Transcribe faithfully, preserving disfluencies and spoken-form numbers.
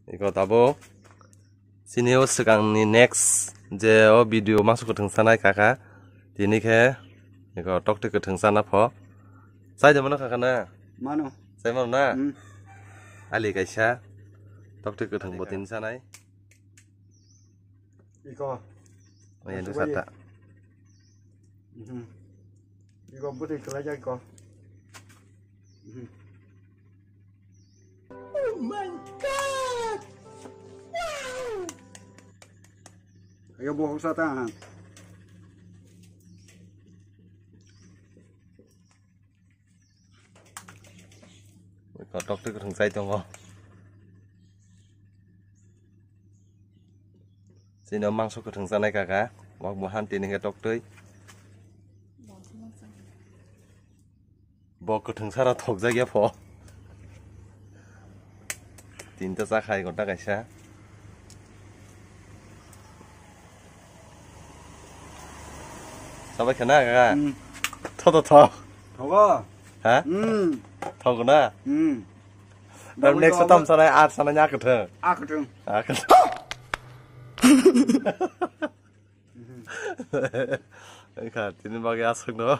Iko tabuk. Chini o swkangni next je o video mangso kwthwng sanai kaka. Tini khe iko toktwi kwthwng sana pho. Chai de mano kaka na? Mano. Chai mano na? Hmm. Ali kaisa. Toktwi kwthwng bo tini sanai. Iko. Oh, yang Iko sata. Mhm. Iko bwtwi kwlaijak iko. Mhm. Oh my God! Wow! Iko bohok sata, ha. Iko toktwi kwthwng chai tongo. Chini o mangso kwthwng chanai kaka, wak bo han tini khe toktwi. Bo kwthwng sara thokjak ya pho. Tinta cha khai gonta kaisa. Sabai khana kaka. Hmm. Tho, tho, tho. Thogo. Ha? Hmm. Thogo na? Hmm. Tar next tam sanai, ar sanai nya kwthwng. A kwthwng. A kwthwng. Wngkha, tini bagwi aswkno.